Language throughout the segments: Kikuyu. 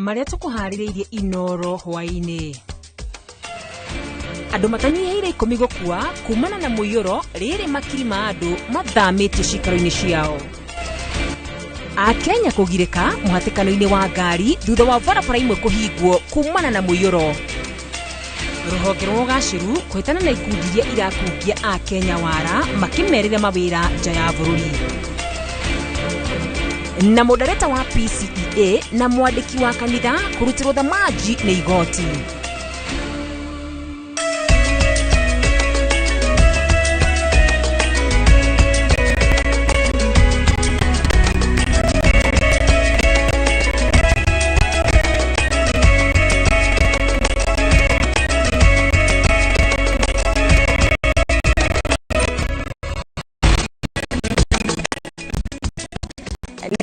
Marĩa tũkũharĩrĩirie Inoro hwaĩ-inĩ. Andũ matanyihĩire 10 gũkua kumana na mũiyũro rĩrĩ makiri ma andũ mathamĩtio ciikaro-inĩ ciao. Akenya kũgirĩka mũhatĩkano-inĩ wa ngari thutha wa barabara imwe kũhingwo kumana na mũiyũro. Rũhonge rwa ũgacĩru kũhĩtana na ikundi iria irakungia Akenya wara makĩmerĩra mawĩra nja ya bũrũri. Na mũndareta wa PCEA na mwandĩki wa kanitha kũrutĩrwo thamaji nĩ igoti.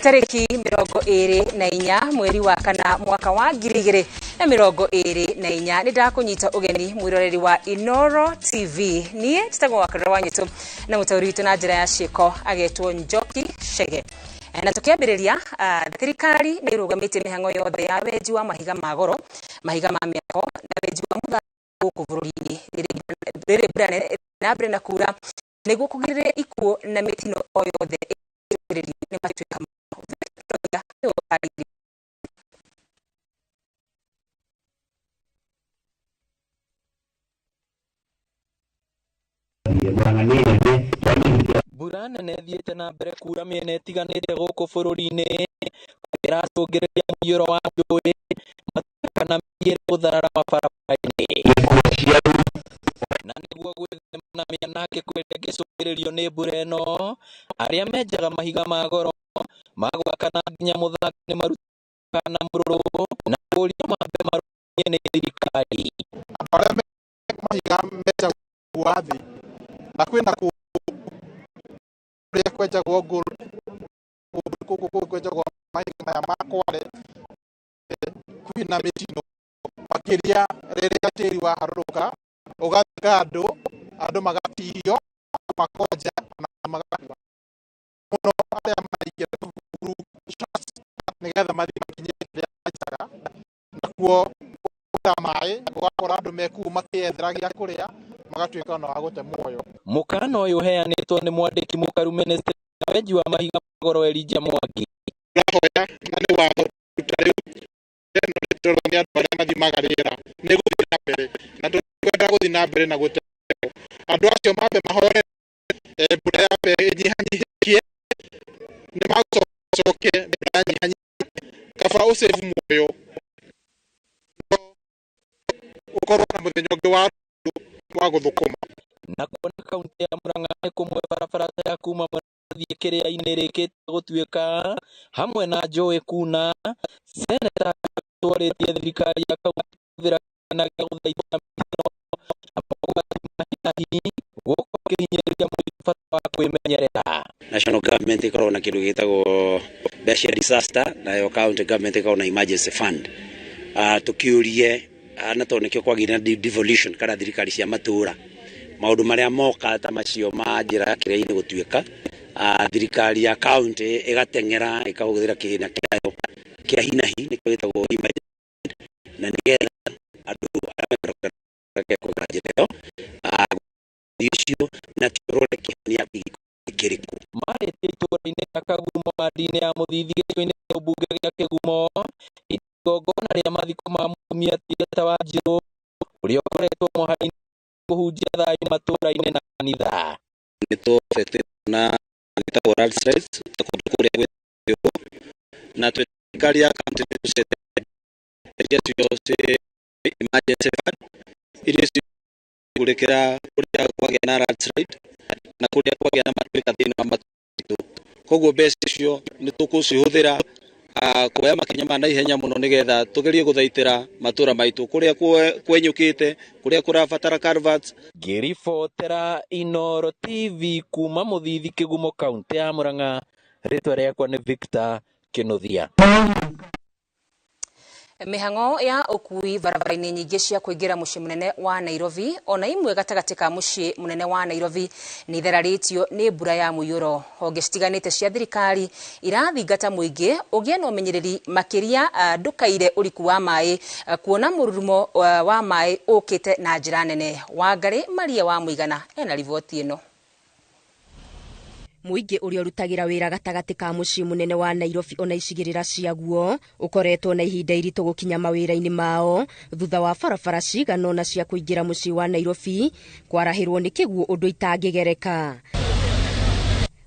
Tarĩki 24 mweri wa kana mwaka wa 2024 nĩ ndakũnyita ũgeni mwĩroreri wa Inoro TV. Niĩ njĩtagwo Wakarura wa Nyitũ na mũtaũri witũ na njĩra ya ciĩko agetwo Njoki Chege. Na tũkĩambĩrĩria, thirikari nĩ ĩrũgamĩtie mĩhang'o yothe ya wenji wa mahiga ma goro, mahiga ma mĩako na wenji wa mũthanga gũkũ bũrũri-inĩ rĩrĩ mbura na mbere na kura nĩguo kũgirĩrĩria ikuũ na mĩtino o yothe ĩngĩrĩrĩrio nĩ matuĩka. Mbura nene ĩthiĩte na mbere kura mĩena ĩtiganĩte gũkũ bũrũri-inĩ ĩracũngĩrĩria mũiyũro wa njũĩ kana mĩthiĩre gũtharara mabarabara-inĩ. Na nĩguo gwĩthema na mĩanangĩko ĩrĩa ĩngĩcũngĩrĩrio nĩ mbura ĩno, arĩa menjaga mahiga ma goro ma gwaka na nginya mũthanga nĩ marutaga na mũrũrũ na kũũrio mambe marũmie nĩ thirikari. Andũ arĩa mahiga menjagwo thĩ na kwĩna kũrĩa kwenjagwo gold, gũkũ kũngĩ kwenjagwo mahiga maya ma kware, kwĩna mĩtino makĩria rĩrĩa tĩri waharũrũka ũgathika andũ, andũ magatihio, makonja na magakua. Mũno arĩa maraingĩra tũguru nĩgetha mathiĩ makinye kĩrĩa menjaga, nakuo kũra maĩ ũgakora andũ mekuu makĩethera gĩa kũrĩa magatuĩka ona wa gũte muoyo. Mũkana ũyũ ũheanĩtwo nĩ mwandĩki mũkaru ministry ya wenji wa mahiga ma goro Elijah Mwangi. Tũrahoya na nĩ watho ta rĩu ĩno nĩ nĩ andũ arĩa mathimaga rĩera nĩ gũthiĩ na mbere na tũkwenda gũthiĩ na mbere na gũte andũ acio mambe mahore, mbura yambe ĩnyihanyihĩkie nĩ magũcoke mbura yanyihanyihia kaba ũsave muoyo ũkorwo na mũthenya ũngĩ wa gũthũkũma. Na kuona kaunti ya Murang'a nĩ kũmwe barabara ta ya kuma gũthiĩ kĩrĩa-inĩ ĩrĩkĩtie gũtuĩka hamwe na njũĩ kuna, seneta twarĩtie thirikari ya kaunti kũhũthĩra kĩgĩna gĩa gũthaitĩra mĩtino na mogwati ma hi na hi gũkũ akĩhinyĩrĩria mũingĩ bata wa kwĩmenyerera. National government ĩkoragwo na kĩndũ gĩtagwo mbeca disaster, nayo county government ĩkoragwo na emergency fund. Tũkĩũrie na tondũ nĩkĩo kwagĩire na devolution kana thirikari cia matũũra, maũndũ marĩa moka ta macio ma njĩra ya kĩrĩa-inĩ gũtuĩka, thirikari ya county ĩgateng'era ĩkahũthĩra kĩgĩna kĩayo kĩa hi na hi nĩkĩo gĩtagwo emergency, na nĩgetha andũ arĩa mekwenda kũgera njĩra ĩyo ũcio na tũrore kĩhonia kĩrĩkũ. Marĩtie itũũra-inĩ rĩa Kagumo wadi-inĩ ya Mũthithi gĩcigo-inĩ kĩa ũmbunge gĩa Kĩgumo igongona rĩa mathiko ma mũtumia Tireta Wanjirũ ũrĩa ũkoretwo mũhari-inĩ kũhunjia thayũ matũũra-inĩ na kanitha. Nĩ tũbetĩtwo na gĩtagwo landslides kũndũ kũrĩa gwĩ na thirikari ya county nĩ tũcete iria cio ci emergency fund iria cigũrĩkĩra kũrĩa kwagĩa na landslide na kũrĩa kwagĩa na matuĩka thĩinĩ wa matũũra. Koguo mbeca icio nĩ tũkũcihũthĩra kuoya makinya ma naihenya mũno nĩgetha tũgerie gũthaitĩra matũũra maitũ kũrĩa kwenyũkĩte, kũrĩa kũrabatara culverts. Ngĩribotera Inoro TV kuma Mũthithi Kĩgumo kaunti ya Murang'a, rĩtwa rĩakwa nĩ Victor Kĩnuthia. Mĩhang'o ya ũkui barabara-inĩ nyingĩ cia kũingĩra mũciĩ mũnene wa Nairobi ona imwe gatagatĩ ka mũciĩ mũnene wa Nairobi nĩ ithararĩtio nĩ mbura ya mũiyũro. Honge citiganĩte cia thirikari irathingata mũingĩ ũgĩe na ũmenyereri makĩria ndũkaire ũriku wa maĩ kuona mũrurumo wa maĩ ũkĩte na njĩra nene. Wangarĩ Maria wa Mũigana ena riboti ĩno. Mũingĩ ũrĩa ũrutagĩra wĩra gatagatĩ ka mũciĩ mũnene wa Nairobi ona icigĩrĩra ciaguo ũkoretwo na ihinda iritũ gũkinya mawĩra-inĩ mao thutha wa barabara cigana ũna cia kũingĩra mũciĩ wa Nairobi kwarahĩrwo nĩ kĩguũ ũndũ itangĩgereka.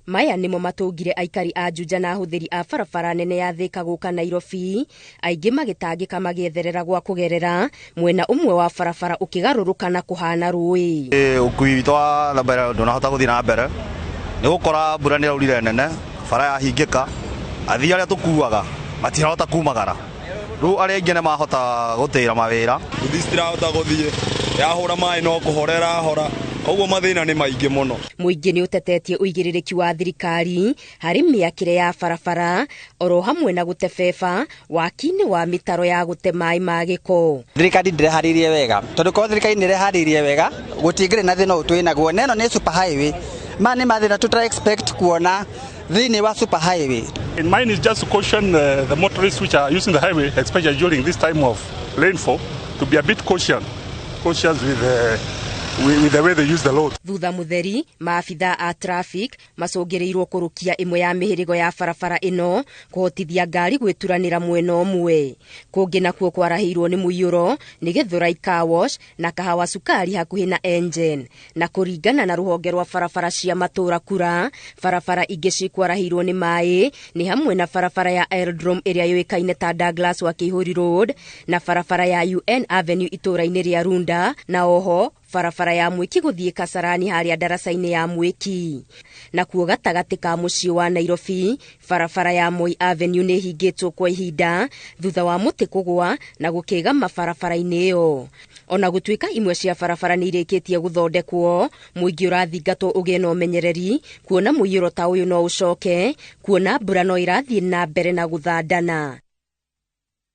Maya nĩmo matũngire aikari a Juja na ahũthĩri a barabara nene ya Thika gũka Nairobi, aingĩ magĩtangĩka magĩetherera gwa kũgerera mwena ũmwe wa barabara ũkĩgarũrũka na kũhana rũĩ. Ũkui witũ wa na mbere ndũnahota gũthiĩ na mbere nĩ gũkora mbura nĩ ĩraurire nene, bara yahingĩka, athii arĩa tũkuaga matirahota kumagara, rĩu arĩa aingĩ nĩ mahota gũtĩra mawĩra. Nduthi citirahota gũthiĩ, yahũra maĩ no kũhora ĩrahora, koguo mathĩna nĩ maingĩ mũno. Mũingĩ nĩ ũtetetie ũigĩrĩrĩki wa thirikari harĩ mĩakĩre ya barabara oro hamwe na gũtebeba waki-inĩ wa mĩtaro ya gũte maĩ ma gĩko. Thirikari ndĩreharĩirie wega, tondũ korwo thirikari nĩ ĩreharĩirie wega gũtingĩrĩ na thĩna ũyũ twĩ naguo. Na ĩno nĩ super highway, maya nĩ mathĩna tũtara expect kuona thĩinĩ wa super highway. In mine is just to caution the motorists which are using the highway, especially during this time of rainfall, to be a bit cautious with the way they use the road. Thutha mutheri, maabitha a traffic macũngĩrĩirwo kũrũkia ĩmwe ya mĩhĩrĩgo ya barabara ĩno kũhotithia ngari gwĩturanĩra mwena ũmwe. Kũngĩ nakuo kwarahĩirwo nĩ mũiyũro nĩ Gĩthũrai Car Wash na Kahawa Cukari hakuhĩ na Engen. Na kũringana na rũhonge rwa barabara cia matũũra Kura, barabara ingĩ cikwarahĩirwo nĩ maĩ nĩ hamwe na barabara ya Aerodrome ĩrĩa yũĩkaine ta Douglas wa Kĩihũri Road na barabara ya UN Avenue itũũra-inĩ rĩa Runda, na oho barabara ya Mwiki gũthiĩ Kasarani harĩa ndaraca-inĩ ya Mwiki. Nakuo gatagatĩ ka mũciĩ wa Nairobi, barabara ya Moi Avenue nĩ ĩhingĩtwo kwa ihinda thutha wa mũtĩ kũgũa na gũkĩgama barabara-inĩ ĩyo. Ona gũtuĩka imwe cia barabara nĩ irĩkĩtie gũthondekwo, mũingĩ ũrathingatwo ũgĩe na ũmenyereri kuona mũiyũro ta ũyũ no ũcoke, kuona mbura no ĩrathiĩ na mbere na gũthandana.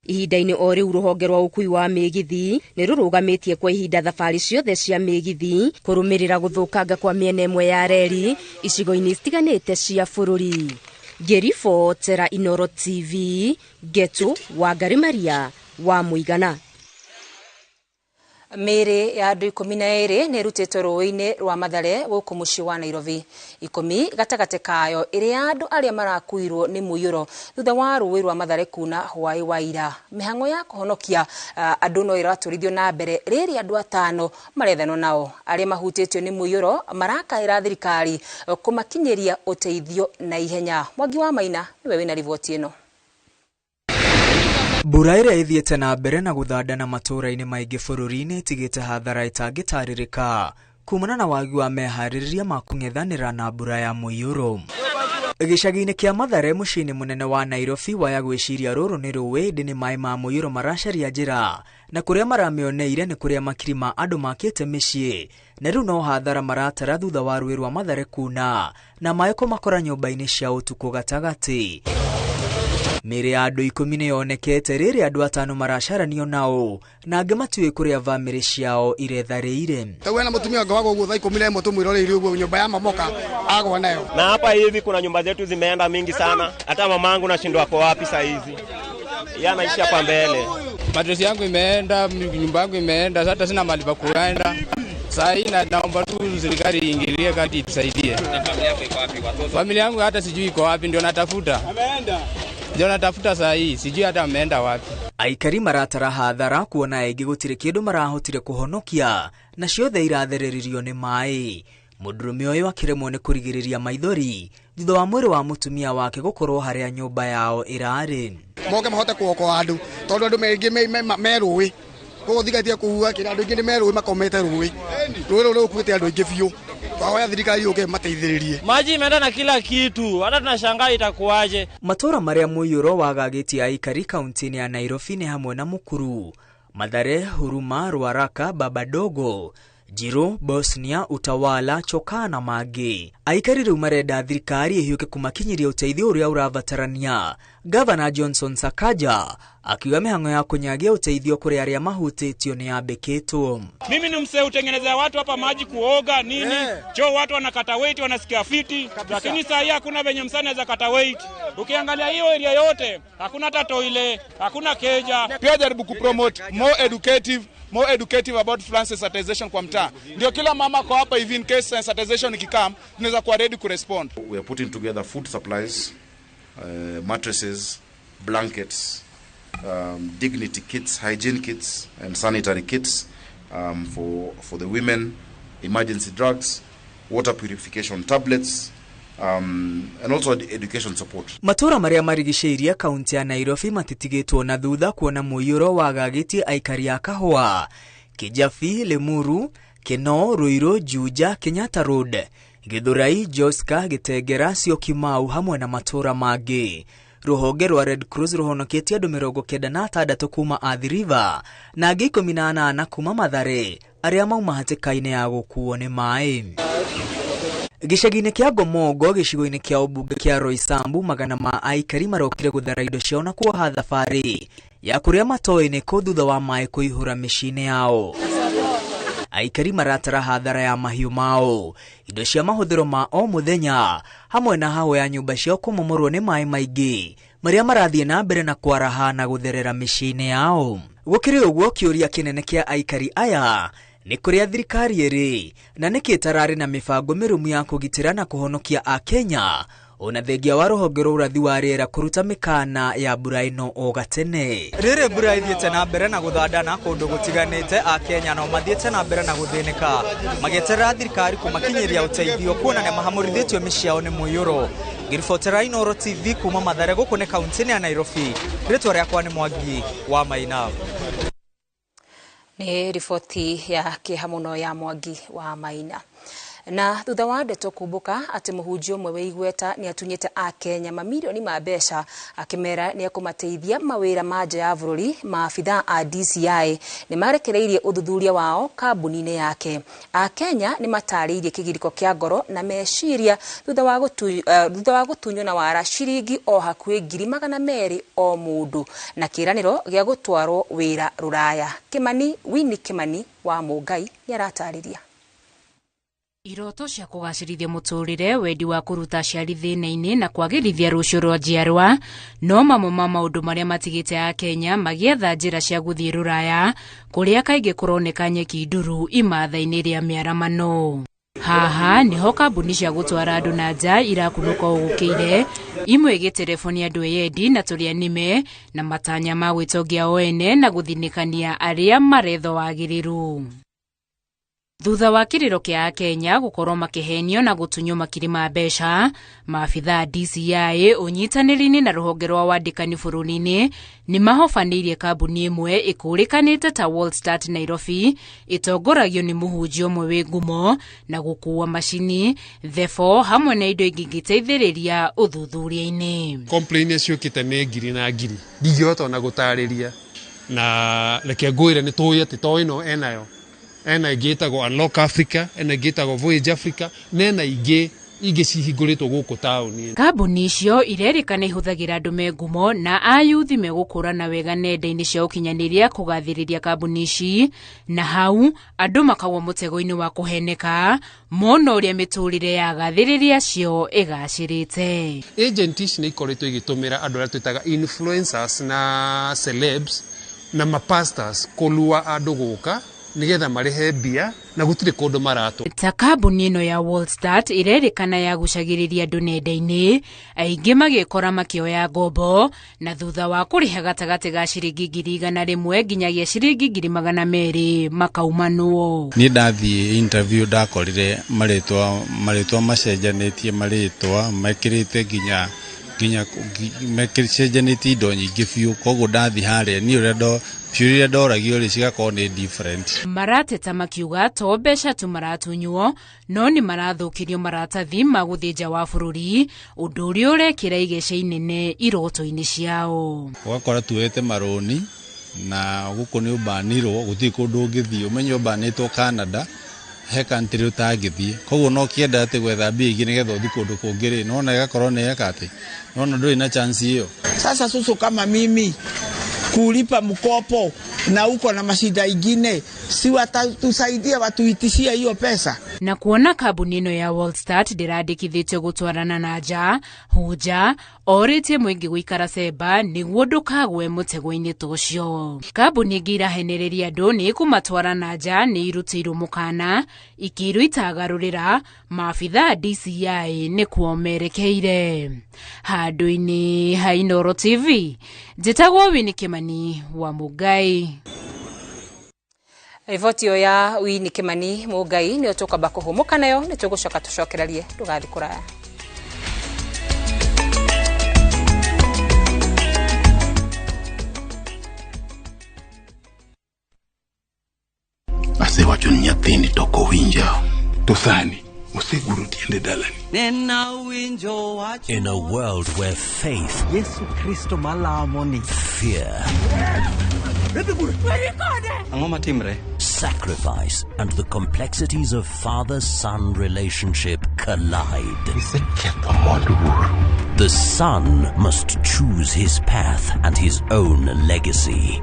Ihinda-inĩ o rĩu rũhonge rwa ũkui wa mĩgithi nĩ rũrũgamĩtie kwa ihinda thabarĩ ciothe cia mĩgithi kũrũmĩrĩra gũthũkanga kwa mĩena ĩmwe ya reri icigo-inĩ citiganĩte cia bũrũri. Ngĩribotera Inooro TV, Ngetu Wangari Maria wa Mũigana. Mĩĩrĩ ya andũ 12 nĩ ĩrutĩtwo rũĩ-inĩ rwa Mathare gũkũ mũciĩ wa Nairobi. 10 gatagatĩ kayo ĩrĩ ya andũ arĩa marakuirwo nĩ mũiyũro thutha wa rũĩ rwa Mathare kuna hwaĩ wa ira. Mĩhang'o ya kũhonokia andũ no ĩratwarithio na mbere rĩrĩa andũ 5 marethanwo nao. Arĩa mahutĩtio nĩ mũiyũro marakaĩra thirikari kũmakinyĩria ũteithio na ihenya. Mwangi wa Maina nĩwe wĩna riboti ĩno. Mbura ĩrĩa ĩthiĩte na mbere na gũthandana matũũra-inĩ maingĩ bũrũri-inĩ ĩtigĩte hathara ĩtangĩtarĩrĩka kumana na wagi wa meharĩrĩria ma kũng'ethanĩra na mbura ya mũiyũro. Gĩcagi-inĩ kĩa Mathare mũciĩ-inĩ mũnene wa Nairobi waya gwĩciria rũrũ nĩ rũĩ ĩndĩ nĩ maĩ ma mũiyũro maracaria njĩra, na kũrĩa maramĩoneire nĩ kũrĩa makiri ma andũ makĩte mĩciĩ na rĩu no hathara maratara thutha wa rũĩ rwa Mathare kuna na maĩ kũmakora nyũmba-inĩ cia ũtukũ gatagatĩ. Mĩĩrĩ ya andũ 10 nĩ yonekete rĩrĩa andũ 5 maracaranio nao na angĩ matiũĩ kũrĩa bamĩrĩ ciao iretharĩire. Tauwe na mũtumia wake wako ũguo thaa 11 tũmwĩroreire ũguo nyũmba ya mamoka agwa nayo. Na hapa hivi kuna nyumba zetu zimeenda mingi sana, hata mamangu nashindwa ako wapi saa hizi. Yeye anaishi hapa mbele. Matresi yangu imeenda, nyumba yangu imeenda, hata sina mahali pa kuenda. Saa hii naomba tu serikali iingilie kati itusaidie. Familia yangu hata sijui iko wapi, ndio natafuta. Ameenda. Ndio natafuta saa hii, sijui hata ameenda wapi. Aikari maratara hathara kuona aingĩ gũtirĩ kĩndũ marahotire kũhonokia na ciothe irathereririo nĩ maĩ. Mũndũrũme ũyũ akĩremwo nĩ kũrigĩrĩria maithori thutha wa mwĩrĩ wa mũtumia wake gũkorwo harĩa nyũmba yao ĩrarĩ. Moke mahote kuokoa andũ tondũ andũ maingĩ me rũĩ, koguo thigaitie kũhuha kĩrĩa andũ aingĩ nĩ me rũĩ makomete rũĩ, rũĩ rũu rũkuĩte andũ aingĩ biũ. Twahoya thirikari yũke mateithĩrĩrie. Maji imeenda na kila kitu, hata tunashangaa itakuwaje. Matũũra marĩa mũiyũro wagagĩtie aikari kaunti-inĩ ya Nairobi nĩ hamwe na Mukuru, Mathare, Huruma, Ruaraka, Babadogo, Njiru, Bosnia, Utawala, Chokaa na mangĩ. Aikari rĩu marenda thirikari ĩhiũke kũmakinyĩria ũteithio ũrĩa ũrabatarania Gavana Johnson Sakaja akiuga mĩhang'o ya kũnyagia ũteithio kũrĩ arĩa mahutĩtio nĩ yambĩkĩtwo. Mimi ni msee utengenezea watu hapa maji kuoga nini, choo watu wanakata weight wanasikia fiti, lakini saa hii hakuna venye msee anaweza kata weight. Ukiangalia hiyo area yote hakuna hata toilet, hakuna keja. Pia jaribu kupromote more educative about flood sensitization kwa mtaa. Ndio kila mama kwa hapa hivi in case sensitization ikikam tunaweza kuwa ready kurespond. We are putting together food supplies, mattresses, blankets, dignity kits, hygiene kits and sanitary kits for the women, emergency drugs, water purification tablets, and also education support. Matũra marĩa marigicĩirie kaunti ya Nairobi matitigĩtwo na thutha kuona mũiyũro wagagĩtie aikari a Kahũa, Kijabi, Limuru, Kinoo, Ruiru, Juja, Kenyatta Road, Githurai, Joska, Gitengera, Syokimau hamwe na matũra mangĩ. Rũhonge rwa Red Cross rũhonoketie andũ 96 kuma Athi River na angĩ 18 kuma Mathare arĩa mauma hatĩka-inĩ ya gũkuo nĩ maĩ. Gĩcagi-inĩ kĩa Ngomongo gĩcigo-inĩ kĩa ũmbunge kĩa Roysambu magana ma aikari marokire gũthara indo ciao na kuoha thabarĩ ya kũrĩa matoĩ nĩkũ thutha wa maĩ kũihũra mĩciĩ-inĩ yao. Aikari maratara hathara ya mahiũ mao, indo cia mahũthĩro ma o mũthenya hamwe na hao ya nyũmba ciao kũmomorwo nĩ maĩ maingĩ marĩa marathiĩ na mbere na kwaraha na gũtherera mĩciĩ-inĩ yao. Gũkĩrĩ ũguo kĩũria kĩnene kĩa aikari aya nĩ kũrĩa thirikari ĩrĩ na nĩkĩ ĩtararĩ na mĩbango mĩrũmu ya kũgitĩra na kũhonokia Akenya ona thengia wa rũhonge rwa ũrathi wa rĩera kũruta mĩkana ya mbura ĩno o gatene. Rĩrĩ mbura ĩthiĩte na mbere na gũthandana kũndũ gũtiganĩte, Akenya no mathiĩte na mbere na gũthĩnĩka magĩeterera thirikari kũmakinyĩria ũteithio kuona nĩ mahamũrithĩtio mĩciĩ yao nĩ mũiyũro. Ngĩribotera Inooro TV kuma Mathare gũkũ nĩ kaunti-inĩ ya Nairobi. Rĩtwa rĩakwa nĩ Mwangi wa Maina. Nĩ riboti ya kĩeha mũno ya Mwangi wa Maina. Na thutha wa ndeto kumbuka atĩ mũhunjia ũmwe wĩ igweta nĩ atunyĩte Akenya mamirioni ma mbeca akĩmera nĩ ekũmateithia mawĩra ma nja ya bũrũri, maabithaa a DCI nĩ marekereirie ũthuthuria wao kambuni-inĩ yake. Akenya nĩ matarĩirie kĩgirĩko kĩa ngoro na meciria thutha wa gũtunywo na wara ciringi o hakuhĩ 200,000 o mũndũ na kĩĩranĩro gĩa gũtwarwo wĩra rũraya. Kimani Winnie Kimani wa Mũngai nĩ aratarĩria. Iroto cia kũgacĩrithia mũtũrĩre, wendi wa kũruta aciari thĩna-inĩ na kwagĩrithia rũciũ rwa njiarwa no mamwe ma maũndũ marĩa matigĩte Akenya magĩetha njĩra cia gũthiĩ rũraya kũrĩa kaingĩ kũroneka nyeki nduru imatha-inĩ rĩa mĩaramano. Haha niho kambuni cia gũtwara andũ na nja irakunũka ũgũkĩire, imwe igĩtereboni andũ eyendi na tũrĩa nĩme na matanya ma gwĩtongia o ene na gũthinĩkania arĩa maretha wagĩrĩru. Thutha wa kĩrĩro kĩa Akenya gũkorwo makĩhenio na gũtunywo makiri ma mbeca, maabithaa DCI ũnyitanĩri-inĩ na rũhonge rwa wandĩkani bũrũri-inĩ nĩ mahobanĩirie kambuni ĩmwe ĩkũrĩkanĩte ta Wallstart Nairobi ĩtongoragio nĩ mũhunjia ũmwe wĩ ngumo na gũkuua macini, thebo hamwe na indo ingĩ ingĩteithĩrĩria ũthuthuria-inĩ. Complaint ciũkĩte nĩ ngiri na ngiri, ndingĩhota ona gũtarĩria, na reke ngwĩre nĩ tũĩ atĩ to ĩno enayo ena ingĩ ĩtagwo Unlock Africa, ena ingĩ ĩtagwo Voyage Africa, na ena ingĩ cihingũrĩtwo gũkũ taũni. Kambuni icio irerĩkana ihũthagĩra andũ me ngumo na ayuthi megũkũrana wega nenda-inĩ cia ũkinyanĩria kũgathĩrĩria kambuni ici, na hau andũ makagwa mũtego-inĩ wa kũheneka mona ũrĩa mĩtũrĩre ya gathĩrĩria acio ĩgacĩrĩte. Agent ici nĩ ikoretwo igĩtũmĩra andũ arĩa twĩtaga influencers na celebs na mapastors kũlua andũ gũka nigetha marehe mbia na gũtirĩ kũndũ maratũ. Ta kambuni ĩno ya Wallstart ĩrerĩkana ya gucagĩrĩria andũ nenda-inĩ, aingĩ magĩkora makĩoya ngombo na thutha wa kũrĩha gatagatĩ ga ciringi 100,000 nginyagia ciringi 200,000 makaumanwo. Niĩ ndathiĩ interview ndakorire marĩtwa macenjanĩtie, marĩtwa mekĩrĩte nginya mecenjanĩtie indo nyingĩ biũ, koguo ndathiĩ harĩa niĩ ũrĩa ciũria ndoragio rĩ cigakorwo nĩ different. Marateta makiuga to mbeca tu maratunywo no nĩ marathũkĩrio maratathi ma gũthiĩ nja wa bũrũri, ũndũ ũrĩa ũrekĩra igeca inene iroto-inĩ ciao. Ũgakora tuoete marũni na gũkũ nĩ ũbanirwo, gũtirĩ kũndũ ũngĩthiĩ, ũmenye ũbanĩtwo Canada He country ũtangĩthiĩ, koguo no kĩenda atĩ gwetha mbia ingĩ nĩgetha ũthiĩ kũndũ kũngĩ rĩ, nona ĩgakorwo nĩ eka atĩ nona ndũrĩ na chance ĩyo. Sasa susu kama mimi kulipa mkopo na uko na mashida ingine, si watatusaidia watuitishie hiyo pesa? Na kuona kambuni ĩno ya Worldstart ndĩrandĩkithĩtio gũtwarana na nja huja orĩtie mũingĩ gũikara cemba nĩguo ndũkagwe mũtego-inĩ ta ũcio. Kambuni ĩngĩ irahenereria andũ nĩ ĩkũmatwara na nja nĩ irutĩirwo mũkana ikĩirwo itagarũrĩra maabithaa DCI nĩkuo merekeire. Handũ-inĩ ha Inooro TV njĩtagwo Winnie Kimani wa Mũngai. Riboti ĩyo ya Winnie Kimani Mũngai nĩyo tũkwamba kũhũmũka nayo, nĩ tũgũcoka tũcokererie, ndũgathiĩ kũraya. Asewacho ni nyathini to ok owinja, to sani oseguro tiende dalani. In a world where faith, Yesu Kristo malamo ni, fear, sacrifice, and the complexities of father-son relationship collide. The son must choose his path and his own legacy.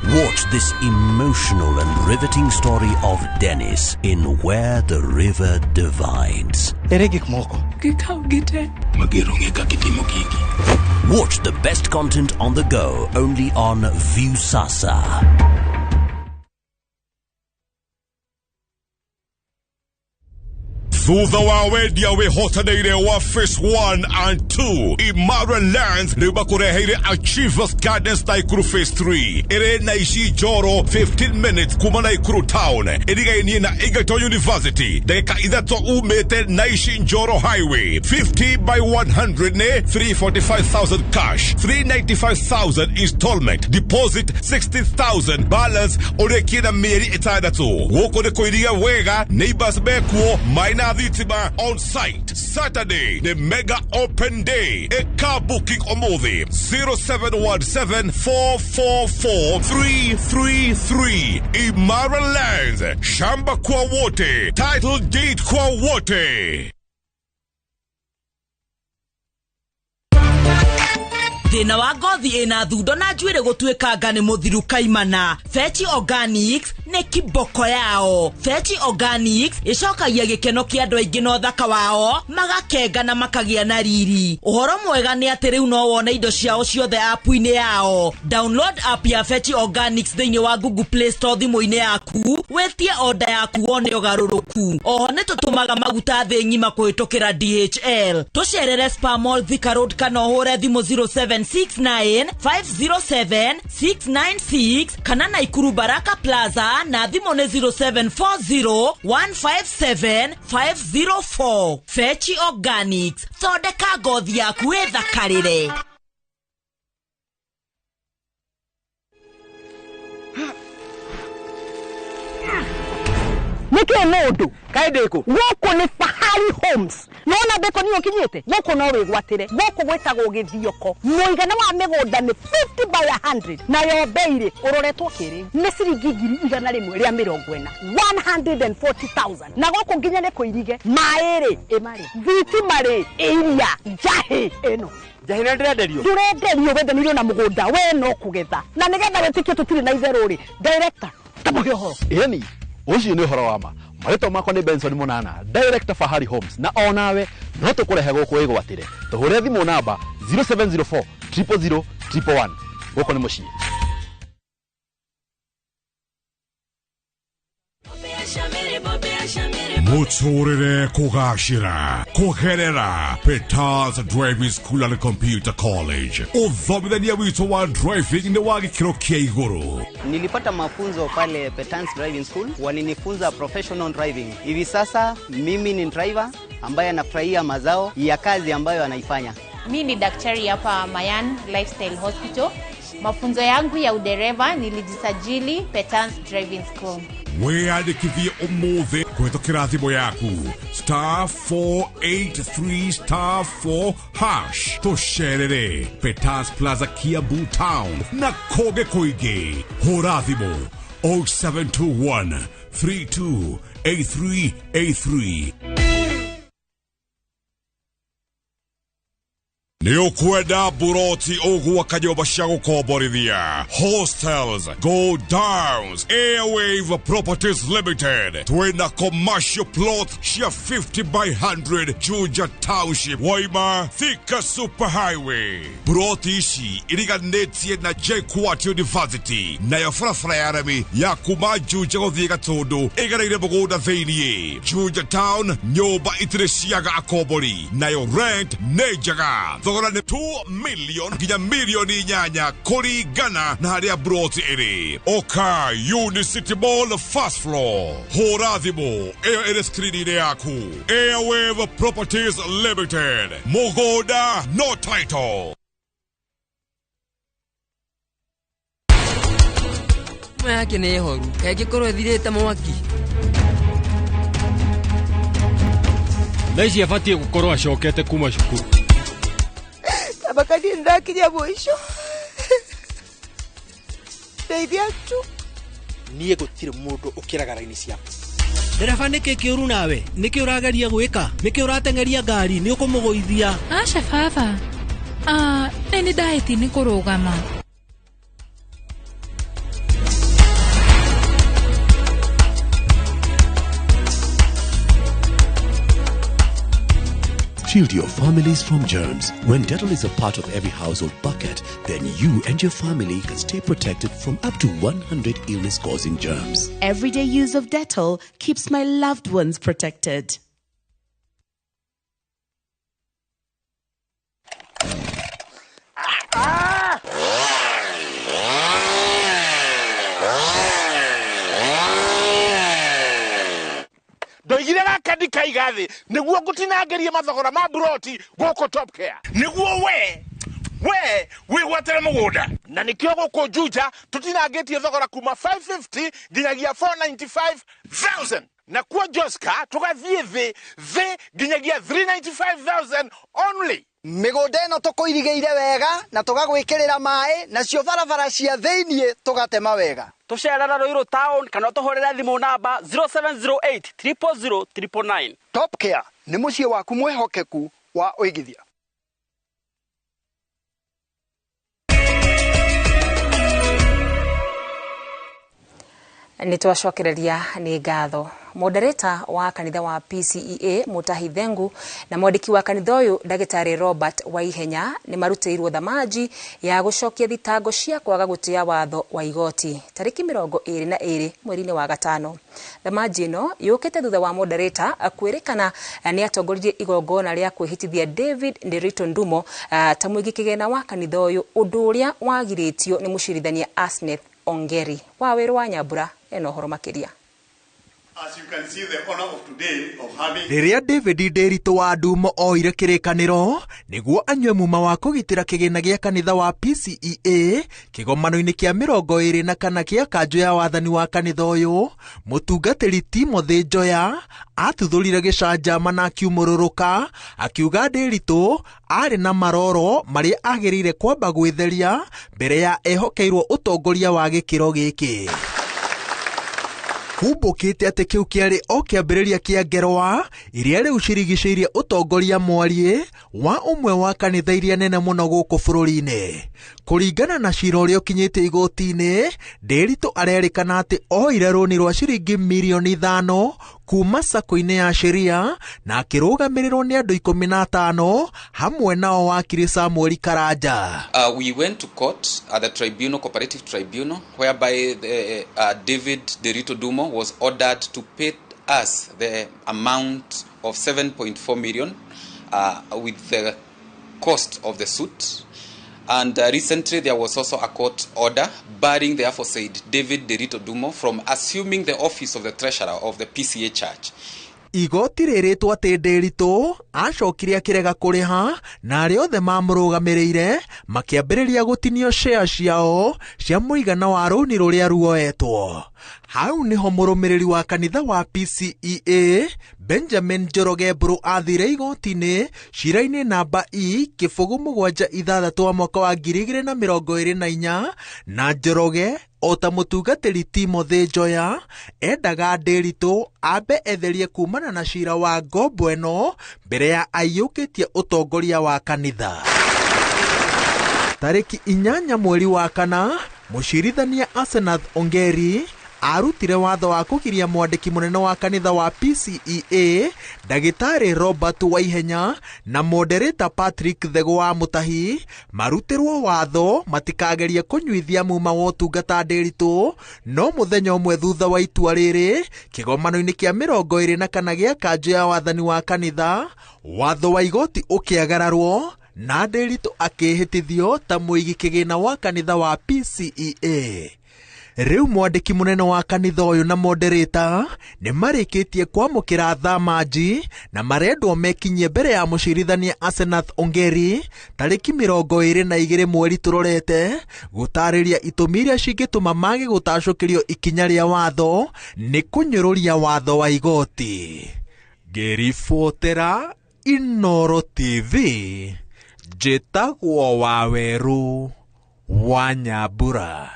Watch this emotional and riveting story of Dennis in Where the River Divides. Watch the best content on the go only on Viusasa. Thutha wa wendia wĩhotanĩire wa Phase 1 and 2 Imara Lands rĩu makũreheire Achievers Gardens Naikuru Phase 3 ĩrĩ na ici njoro 15 minutes kuma Naikuru town, ĩrigainie na Egerton University, ndagĩka 3 umĩte Naici Njoro Highway. 50 by 100 nĩ 345,000 cash, 395,000 installment, deposit 60,000, balance ũrĩkie na mĩeri 6. Gũkũ nĩ kũiriga wega, neighbors mekuo, maina thitima on site. Saturday the mega open day. A car booking omothi 0717 444 333. Imara Lands, shamba kwa wote, title deed kwa wote. Thĩna wa ngothi ĩna thundo na njuĩrĩ gũtuĩkanga nĩ mũthiru kaimana. Fetch Organics nĩ kiboko yao. Fetch Organics ĩcokagia gĩkeno kĩa andũ aingĩ na ũthaka wao, magakenga na makagĩa na riri. Ũhoro mwega nĩ atĩ rĩu no wone indo ciao ciothe app-inĩ yao. Download app ya Fetch Organics thĩinĩ wa Google Play Store thimũ-inĩ yaku, wĩtie order yaku wone ũgarũrũku. Oho nĩ tũtũmaga maguta thĩ ng'ima kũhĩtũkĩra DHL. Tũcerere Spa Mall Thika Road kana ũhũre thimũ 0769 507 696 kana Naikuru Baraka Plaza na thimũ nĩ 0740 157 504. Fetch Organics, thondeka ngothi yaku ĩthakarĩre. Nĩkĩ mũndũ kaĩ ndĩkũ gũkũ nĩ Fahari Homes nona ndĩkũ nĩ ũkinyĩte gũkũ no wĩgwatĩre gũkũ gwĩtagwo Gĩthioko mũigana wa mĩgũnda nĩ 50 by 100 nayo bei rĩ ũroretwo kĩrĩu nĩ ciringi 140,000 140,000 na gũkũ nginya nĩ kũirige maĩ rĩ ĩmarĩ thitima rĩ iria njahĩ ĩno njahĩ nĩ ndĩrenderio ndũrenderio wendanĩirio na mũgũnda we no kũgetha na nĩgetha wĩtĩkie tũtirĩ na itherũ rĩ director tamũhe ũhoro. Ĩni ũcio nĩ ũhoro wa ma. Marĩtwa makwa nĩ Benson Mũnana, director Fahari Homes, na onawe no tũkũrehe gũkũ wĩgwatĩre. Tũhũre thimũ namba 0704 000 111. Gũkũ nĩ mũciĩ. Mũtũrĩre kũgacĩra kũgerera Peters Driving School and Computer College. Ũthomithania witũ wa driving nĩ wa gĩkĩro kĩa igũrũ. Nilipata mafunzo pale Peters Driving School, walinifunza professional driving. Hivi sasa mimi ni driver ambaye anafurahia mazao ya kazi ambayo anaifanya. Mimi ni daktari hapa Mayan Lifestyle Hospital. Mafunzo yangu ya udereva nilijisajili Peters Driving School. Wĩyandĩkithie ũmũthĩ kũhĩtũkĩra thimũ yaku *483 *4#. Tũcerere Petans Plaza, Kiambu Town na kũngĩ kũingĩ. Hũra thimũ 0721 328383. Nĩ ũkwenda buroti ũgwaka nyũmba cia gũkomborithia, hostels, go downs, Airwave Properties Limited twĩna commercial plot cia 50 by 100 Juja Township, Waima, Thika Super Highway. Buroti ici iriganĩtie na JKUAT University, nayo barabara ya rami ya kuma Juja gũthiĩ Gatũndũ ĩgereire mũgũnda thĩiniĩ. Juja Town, nyũmba itirĩ ciaga akombori, nayo rent nĩ njega. Thogora nĩ 2 million nginya milioni 8 kũringana na harĩa broti ĩrĩ. Oka Unicity Mall first floor. Hũra thimũ ĩyo ĩrĩ screen-inĩ yaku. Airwave Properties Limited. Mũgũnda no title. Thimũ yake nĩ horu, kaingĩkorwo ĩthirĩte mwaki. Thaa ici abatiĩ gũkorwo acokete kuma cukuru. Tabaka niĩ nĩndakinya mũico. Ndeithia tu. Niĩ gũtirĩ mũndũ ũkĩraga raini ciakwa. Ndereba nĩkĩ kĩũru nawe? Nĩkĩ ũrageria gwĩka? Nĩkĩ ũrateng'eria ngari? Nĩ ũkũmũgũithia? Aca baba. Nĩ nĩndahĩtie nĩ kũrũgama. Shield your families from germs. When Dettol is a part of every household bucket, then you and your family can stay protected from up to 100 illness-causing germs. Everyday use of Dettol keeps my loved ones protected. Ndoigire gaka ndikaiga thĩ nĩguo ngũtinangĩrie mathogora ma buroti gũkũ Top Care, nĩguo we wĩgwatĩre mũgũnda, na nĩkĩo gũkũ Juja tũtinangĩtie thogora kuma 550 nginyagia 495,000, na kuo Joska tũgathiĩ thĩ nginyagia 395,000 only. Mĩgũnda ĩno tũkũirigĩire wega na tũgagwĩkĩrĩra maĩ, nacio barabara cia thĩiniĩ tũgatema wega. Tũcerera Ruiru Town kana ũtũhũrĩre thimũ namba 0708 000 999. Top Care nĩ mũciĩ waku mwĩhokeku wa ũigithia. Nĩ twacokereria nĩ ngatho. Moderator wa kanitha wa PCEA Mutahi Thengu na mwandĩki wa kanitha ũyũ ndagĩtarĩ Robert Waihenya nĩ marutĩirwo thamaji ya gũcokia thitango cia kwaga gũtĩa watho wa igoti tarĩki 22 mweri-inĩ wa gatano. Thamaji ĩno yũkĩte thutha wa moderator kwĩrĩkana nĩ atongoririe igongona rĩa kwĩhĩtithia David Nderitu Ndumo ta mũigi kĩgĩna wa kanitha ũyũ, ũndũ ũrĩa wagirĩtio nĩ mũcirithania Asneth Ongeri. Wa wĩrũ wa Nyambura ena ũhoro makĩria. Rĩrĩa David Nderitu wa Ndumo oire kĩrĩkanĩro nĩguo anyue muma wa kũgitĩra kĩgĩna gĩa kanitha wa PCEA kĩgomano-inĩ kĩa 24 kĩa kanjũ ya wathani wa kanitha ũyũ, mũtungatĩri Timothy Njoya atuthũrire gĩcanjama na akiumũrũrũka akiuga Nderitu arĩ na maroro marĩa agĩrĩire kwamba gwĩtheria mbere ya ehokeirwo ũtongoria wa gĩkĩro gĩkĩ. Kumbũkĩte atĩ kĩu kĩarĩ o kĩambĩrĩria kĩa ngerwa iria rĩu cirigicĩirie ũtongoria mwariĩ wa ũmwe wa kanitha iria nene mũno gũkũ bũrũri-inĩ. Kũringana na cira ũrĩa ũkinyĩte igoti-inĩ, Nderitu arerĩkana atĩ oire rũni rwa ciringi mirioni 5 kuma sako-inĩ ya sheria na akĩrũgamĩrĩrwo nĩ andũ 15 hamwe nao wakiri Samuel Karanja. We went to court at the tribunal, cooperative tribunal, whereby the, David Nderitu Ndumo was ordered to pay us the amount of 7.4 million with the cost of the suit. And recently there was also a court order barring the aforesaid David Nderitu Ndumo from assuming the office of the treasurer of the PCA church. Igoti rĩrĩtwo atĩ Nderitu Acokire akĩrega kũrĩha na arĩa othe mamũrũgamĩrĩire makĩambĩrĩria gũtinio share ciao cia mũigana wa rũni rũrĩa ruoetwo. Hau nĩho mũrũmĩrĩri wa kanitha wa PCEA Benjamin Njoroge Mburu athire igoti-inĩ cira-inĩ namba E 076 wa mwaka wa 2024 na Njoroge o ta mũtungatĩri Timothy Njoya endaga Ndiritu ambe etherie kumana na cira wa ngombo ĩno mbere ya aiyũkĩtie ũtongoria wa kanitha. Tarĩki 8 mweri wa 4 mũcirithania Asenath Ongeri arutire watho wa kũgiria mwandĩki mũnene wa kanitha wa PCEA ndagĩtarĩ Robert Waihenya na moderator Patrick Thego wa Mutahi marutirwo watho matikagerie kũnyuithia muma wa ũtungata Ndiritu. No mũthenya ũmwe thutha wa itua rĩrĩ kĩgomano-inĩ kĩa 24 gĩa kanjũ ya wathani wa kanitha watho wa igoti ũkĩagararwo na Ndiritu akĩhĩtithio ta mũigi kĩgĩna wa kanitha wa PCEA. Rĩu mwandĩki mũnene wa kanitha ũyũ na moderator nĩ marĩkĩtie kwamũkĩra thamanji na marendwo mekinyie mbere ya mũcirithania Asenath Ongeri tarĩki 22 mweri tũrorete gũtarĩria itũmi iria cingĩtũma mage gũtacũkĩrio ikinya rĩa watho nĩ kũnyũrũria watho wa igoti. Ngĩribotera Inooro TV njĩtagwo Wawerũ wa Nyambura.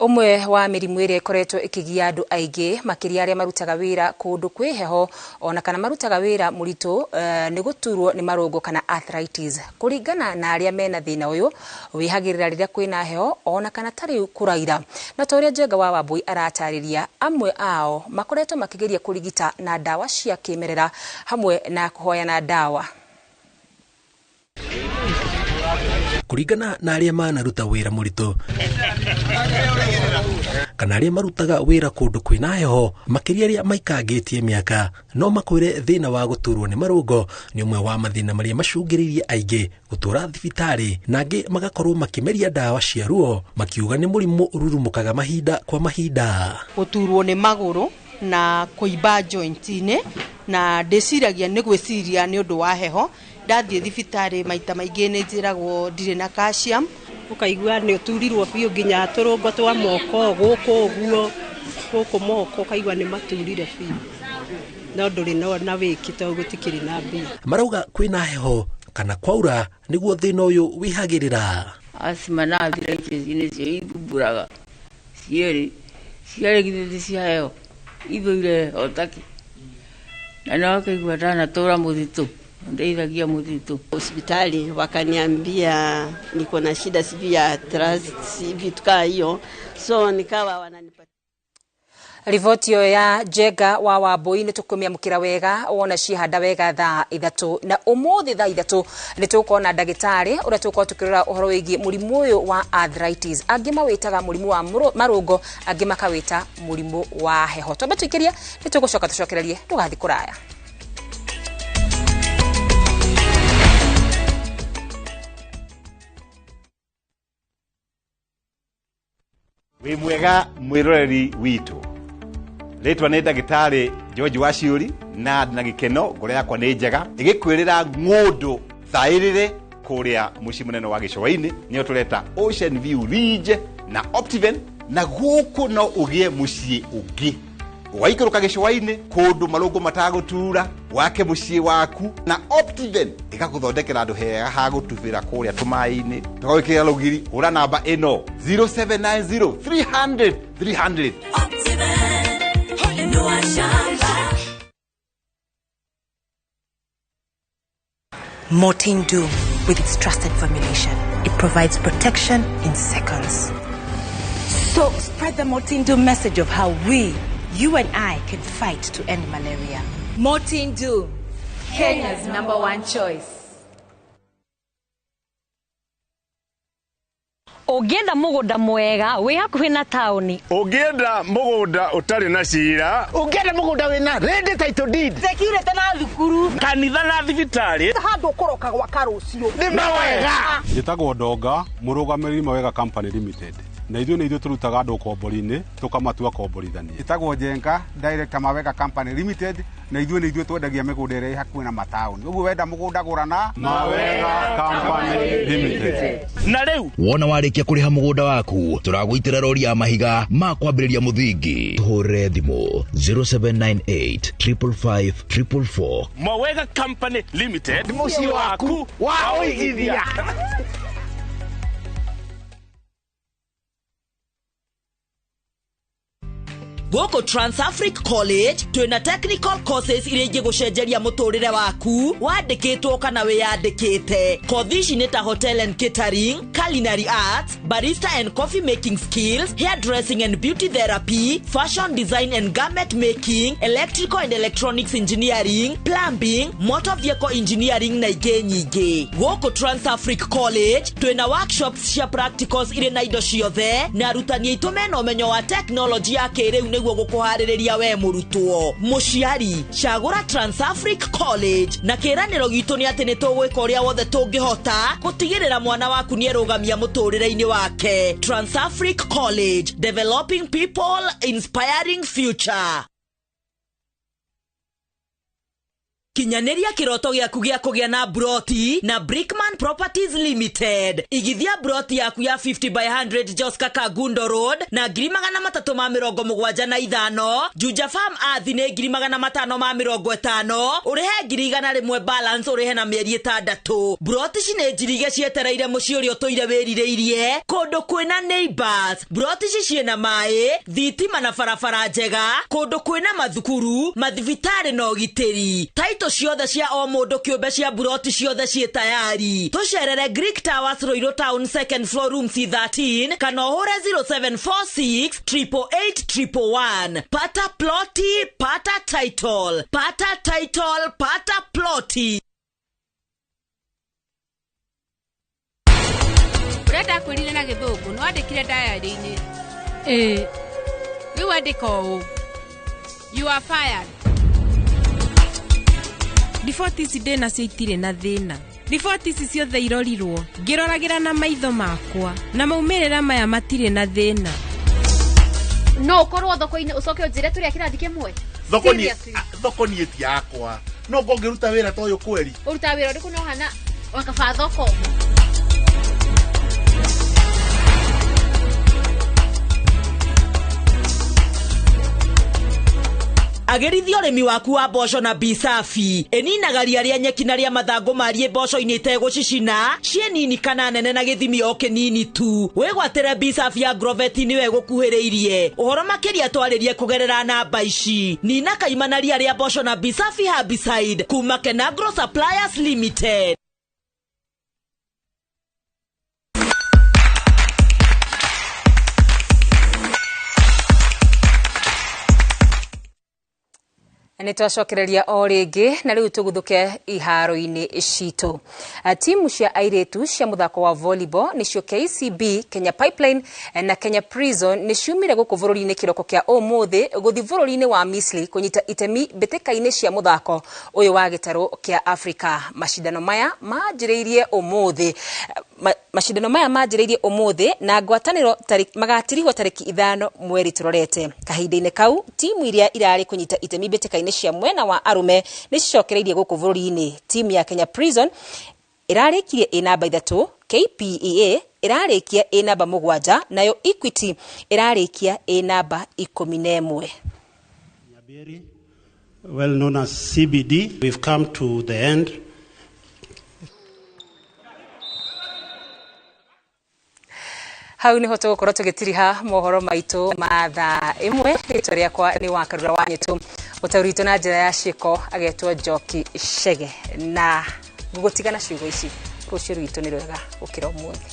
Ũmwe wa mĩrimũ ĩrĩa ĩkoretwo ĩkĩgia andũ aingĩ makĩria arĩa marutaga wĩra kũndũ kwĩ heho ona kana marutaga wĩra mũritũ nĩ gũturwo nĩ marũngo kana arthritis. Kũringana na arĩa mena thĩna ũyũ wĩhagĩrĩra rĩrĩa kwĩna heho ona kana ta rĩu kũraira. Na ta ũrĩa Njenga wa Wambui aratarĩria, amwe ao makoretwo makĩgeria kũrigita na ndawa cia kĩmerera hamwe na kũhoyana ndawa. Kũringana na arĩa manaruta wĩra mũritũ kana arĩa marutaga wĩra kũndũ kwĩna heho makĩria arĩa maikangĩtie mĩaka no makwĩre thĩna wa gũturwo nĩ marũngo nĩ ũmwe wa mathĩna marĩa macũngĩrĩirie aingĩ gũtũra thibitarĩ na angĩ magakorwo makĩmeria ndawa cia ruo makiuga nĩ mũrimũ ũrurumũkaga mahinda kwa mahinda. Gũturwo nĩ magũrũ na kũimba joint-inĩ na ndĩciragia nĩ gwĩciria nĩ ũndũ wa heho. Ndathiĩ thibitarĩ maita maingĩ nĩ njĩragwo ndirĩ na calcium. Ũkaigua nĩ ũturirwo biũ nginya tũrũngo twa moko gũkũ ũguo gũkũ moko ũkaigua nĩ maturire biũ no ndũrĩ na wĩki tondũ gũtikĩrĩ na mbia. Marauga kwĩna heho kana kwaura nĩguo thĩna ũyũ wĩhagĩrĩra. Asthma na arthritis nĩcio ithumbũraga cierĩ ciarĩ githĩ cia heho ithũire otaki na no akaigua ndanatũra mũthitũ ndeithagia mũthitũ. Hospitali wakaniambia niko na shida sijui ya arthritis vitu kaa hiyo, so nikawa wananipa Riboti ĩyo ya Njenga wa Wambui nĩ tũkũmĩamũkĩra wega wona ciahanda wega thaa 3 na ũmũthĩ thaa 3 nĩ tũgũkorwo na ndagĩtarĩ ũrĩa tũgũkorwo tũkĩrora ũhoro wĩgiĩ mũrimũ ũyũ wa arthritis. Angĩ mawĩtaga mũrimũ wa marũngo, angĩ makawĩta mũrimũ wa heho. Twambe tũikĩrie nĩ tũgũcoka tũcokererie, ndũgathiĩ kũraya. Wĩ mwega mwĩroreri witũ. Rĩtwa nĩ ndagĩtarĩ George Waciũri na ndĩna gĩkeno ngoro yakwa nĩ njega ĩgĩkwĩrĩra ng'ũndũ thaĩrĩre kũrĩa mũciĩ mũnene wa gĩcũa-inĩ nĩyo tũreta Ocean View Ridge na Optiven, na gũkũ no ũgĩe mũciĩ ũngĩ ũgaikũrũka gĩcũa-inĩ kũndũ marũngo matagũtura wake mũciĩ waku na Optiven ĩgakũthondekera handũ hega ha gũtubĩra kũrĩa tũmaĩ-inĩ tũgagwĩkĩrĩra rũgiri. Hũra namba ĩno 0790 300 300. Mortein Doom, with its trusted formulation, it provides protection in seconds. So spread the Mortein Doom message of how we, you and I, can fight to end malaria. Mortein Doom, Kenya's #1 choice. Ũngĩenda mũgũnda mwega wĩ hakuhĩ na taũni, ũngĩenda mũgũnda ũtarĩ na cira, ũngĩenda mũgũnda wĩna ready title deed, security na thukuru, kanitha na thibitarĩ, handũ ũkũroka gwaka rũciũ nĩ mawega. Njĩtagwo Ndonga, mũrũgamĩrĩri Mawega Company Limited. Na ithuĩ nĩ ithuĩ tũrutaga andũ ũkombori-inĩ tũkamatua komborithania. Ĩtagwo Njenga Director Mawega Company Limited, na ithuĩ nĩ ithuĩ twendagia mĩgũnda ĩrĩa ĩ hakuhĩ na mataũni. Ũguo wenda mũgũnda gũra na Mawega Company Limited. Na rĩu Wona warĩkia kũrĩha mũgũnda waku, tũragũitĩra rori ya mahiga ma kwambĩrĩria mũthingi. Tũhũrĩre thimũ 0798 555 444. Mawega Company Limited, mũciĩ waku wa ũigithia. Gũkũ Transafric College twĩna technical courses iria ingĩgũcenjeria mũtũrĩre waku wandĩkĩtwo kana wĩyandĩkĩte. Kothi ici nĩ ta hotel and catering, culinary arts, barista and coffee making skills, hairdressing and beauty therapy, fashion design and garment making, electrical and electronics engineering, plumbing, motor vehicle engineering na ingĩ nyingĩ. Gũkũ Transafric College twĩna workshops cia practicals irĩ na indo ciothe na arutani aitũ mena ũmenyo wa teknolojĩ ya kĩrĩu nĩguo gũkũharĩrĩria we mũrutwo. Mũciari, cagũra Transafric College na kĩĩranĩro gitũ nĩ atĩ nĩ tũgwĩka ũrĩa wothe tũngĩhota gũtigĩrĩra mwana waku nĩ erũgamia mũtũrĩre-inĩ wake. Transafric College, developing people, inspiring future. Kinyanĩria kĩroto gĩaku gĩa kũgĩa na broti na Brickman Properties Limited. Igithia broti yaku ya 50 by 100 Joska Kangundo Road na 375,000. Juja Farm Athi nĩ 550,000. Ũrĩhe 100,000 balance ũrĩhe na mĩeri 6. Broti ici nĩ njirige cietereire mũciĩ ũrĩa ũtũire wĩrirĩirie kũndũ kwĩna neighbors. Broti ici ciĩna maĩ, thitima na barabara njega, kũndũ kwĩna mathukuru, mathibitarĩ na ũgitĩri. Taito ciothe cia o mũndũ kĩũmbe cia buroti ciothe ciĩ tayari. Tũcerere Greek Towers Ruiru Town second floor room C13 kana ũhũre 0746 888 111. Pata ploti, pata title, pata title, pata ploti. Ũrĩa ndakwĩrire na gĩthũngũ nĩ wandĩkire diary-inĩ. Ĩĩ. Rĩu andĩka ũũ. You are fired. Riboti ici ndĩnacio itirĩ na thĩna. Riboti ici ciothe irorirwo ngĩroragĩra na maitho makwa na maumĩrĩra maya matirĩ na thĩna. No ũkorwo thoko-inĩ ũcoke ũnjĩre tũrĩ a kĩrathi kĩmwe. Thoko niĩ ti yakwa, no ngũngĩruta wĩra ta ũyũ kweri. Ũrutaga wĩra ũrĩkũ na ũhana wakaba thoko? Agĩrithia ũrĩmi waku wa mboco na Bisafi. Ĩninaga ria rĩa nyeki na rĩa mathangũ mariĩ mboco-inĩ itegũcicina, ciĩ nini kana nene na gĩthimi o kĩnini tu. Wĩgwatĩre Bisafi ya Agrovet nĩwe ĩgũkuhĩrĩirie. Ũhoro makĩria twarĩrie kũgerera namba ici. Nina kaima na ria rĩa mboco na Bisafi herbicide kuma Kenagro Suppliers Limited. Nĩ twacokereria o rĩngĩ na rĩu tũguthũke iharo-inĩ citũ. Timu cia airĩtu cia mũthako wa volleyball nĩcio KCB, Kenya Pipeline na Kenya Prison nĩ ciumire gũkũ bũrũri-inĩ kĩroko kĩa ũmũthĩ gũthiĩ bũrũri-inĩ wa Misri kũnyita itemi mbĩtĩka-inĩ cia mũthako ũyũ wa gĩtarũ kĩa Afrika. Macindano maya manjĩrĩirie ũmũthĩ macindano maya manjĩrĩirie ũmũthĩ na ngwatanĩro magatirihwo tarĩki 5 mweri tũrorete. Kahinda-inĩ kau timu iria irarĩ kũnyita itemi mbĩtĩka-inĩ cia mwena wa arũme nĩ cicokereirie gũkũ bũrũri-inĩ. Timu ya Kenya Prison ĩrarĩkirie ĩ namba 3, KPEA ĩrarĩkia ĩ namba 7, nayo Equity ĩrarĩkia ĩ namba 11. Well known as CBD, we've come to the end. Hau niho tũgũkorwo tũgĩtiriha mohoro maitũ ma thaa 1. Rĩtwa rĩakwa nĩ Wakarura wa Nyĩtũ, mũtaũri witũ na njĩra ya ciĩko agetwo Njoki Chege, na ngũgũtigana ciugo ici, rũciũ rwitũ nĩ rwega gũkĩra ũmũthĩ.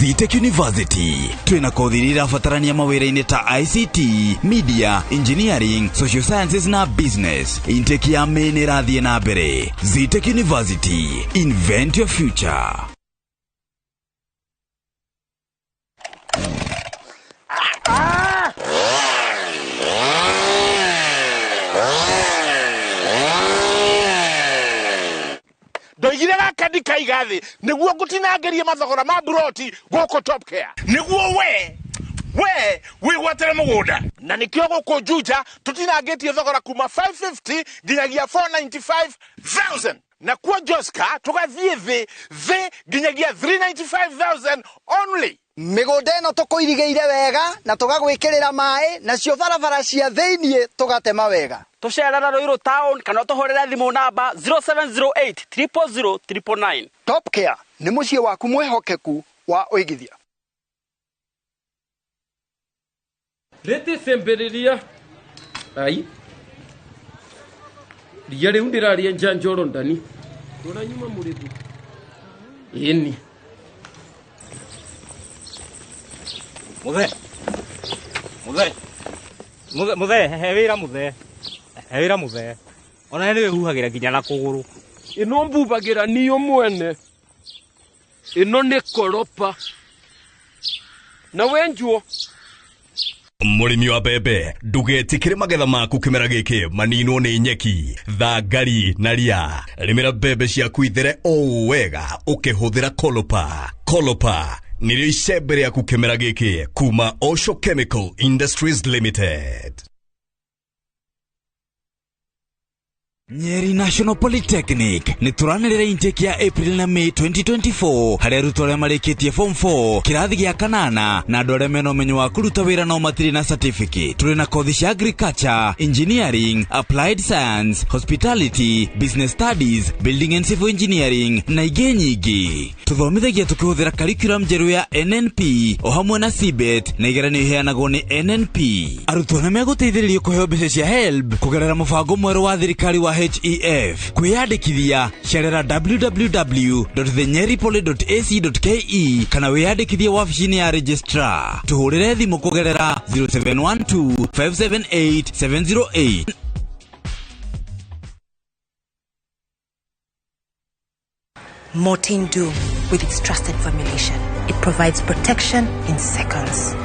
Zetech University twina kothi iria irabatarania mawĩra-inĩ ta ICT, media, engineering, social sciences na business. Intake ya May nĩ ĩrathiĩ na mbere. Zetech University, invent your future. Ndoigire gaka ndikaiga thĩ nĩguo ngũtinangĩrie mathogora ma buroti gũkũ Top Care, nĩguo we wĩgwatĩre mũgũnda, na nĩkĩo gũkũ Juja tũtinangĩtie thogora kuma 550 nginyagia 495,000, na kuo Joska tũgathiĩ thĩ nginyagia 395,000 only. Mĩgũnda ĩno tũkũirigĩire wega na tũgagwĩkĩrĩra maĩ, nacio barabara cia thĩiniĩ tũgatema wega. Tũcerera Ruiru town kana ũtũhũrĩre thimũ namba 0708 000 999. Top Care nĩ mũciĩ waku mwĩhokeku wa ũigithia. Rĩtĩ cembĩrĩria ai ria rĩu ndĩraria njanjoro ndani rora nyuma mũrĩthu ĩni. Muthe muthe muthe muthe he wĩra muthe he wĩra muthe ona nĩ wĩhuhagĩra nginya na kũgũrũ. Ĩno mbubagĩra niyo mwene, ĩno nĩ koropa na wenjuo. Mũrĩmi wa mbembe, ndũgetĩkĩre magetha maku kĩmera gĩkĩ maninwo nĩ nyeki, thangari na ria. Rĩmĩra mbembe ciaku ithere o wega ũkĩhũthĩra Kolopa. Kolopa nĩrĩo icembe rĩaku kĩmera gĩkĩ kuma Osho Chemical Industries Limited. Nyeri National Polytechnic nĩ tũranĩrĩra intake ya April na May 2024 harĩa arutwo arĩa marĩkĩtie form 4 kĩrathi gĩa kanana na andũ arĩa mena ũmenyo wa kũruta wĩra no matirĩ na certificate. Tũrĩ na kothi cia agriculture, engineering, applied science, hospitality, business studies, building and civil engineering na ingĩ nyingĩ. Tũthomithagia tũkĩhũthĩra curriculum njerũ ya NNP o hamwe na CBET na igeranio iheanagwo nĩ NNP. Arutwo nĩ megũteithĩrĩrio kũheo mbeca cia HELB kũgerera mũbango mwerũ wa thirikari wa HEF. Kwĩyandĩkithia cerera www.thenyeripoly.ac.ke kana wĩyandĩkithie wabici-inĩ ya registrar. Tũhũrĩre thimũ kũgerera 0712 578 708. Mortein Doom, with its trusted formulation, it provides protection in seconds.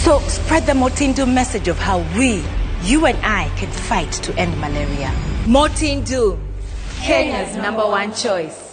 So spread the Mortein Doom message of how we, you and I, can fight to end malaria. Mortein Doom, Kenya's #1 choice.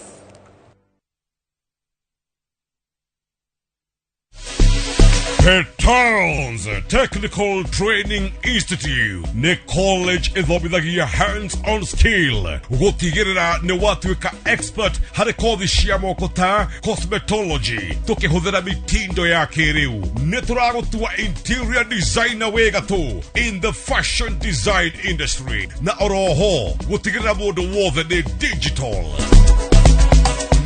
Petals Technical Training Institute nĩ college ĩthomithagia hands-on skill gũtigĩrĩra nĩ watuĩka expert harĩ kothi cia moko ta cosmetology tũkĩhũthĩra mitindo ya kĩrĩu. Nĩ tũragũtua interior designer wĩ gatũ in the fashion design industry na oroho gũtigĩrĩra mũndũ wothe nĩ digital.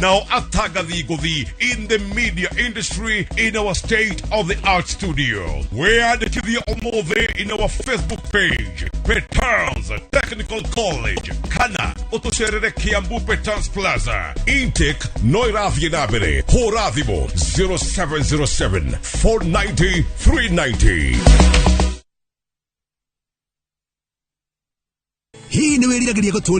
Now atangathi ngũthi in the media industry in our state-of-the-art studio. Wĩyandĩkithie ũmũthĩ in our Facebook page, Petals Technical College, kana ũtũcerere Kiambu Petals Plaza. Intake no ĩrathiĩ na mbere. Hũra thimũ 0707 490 390. Hii nĩ wĩriragĩria gũtũũria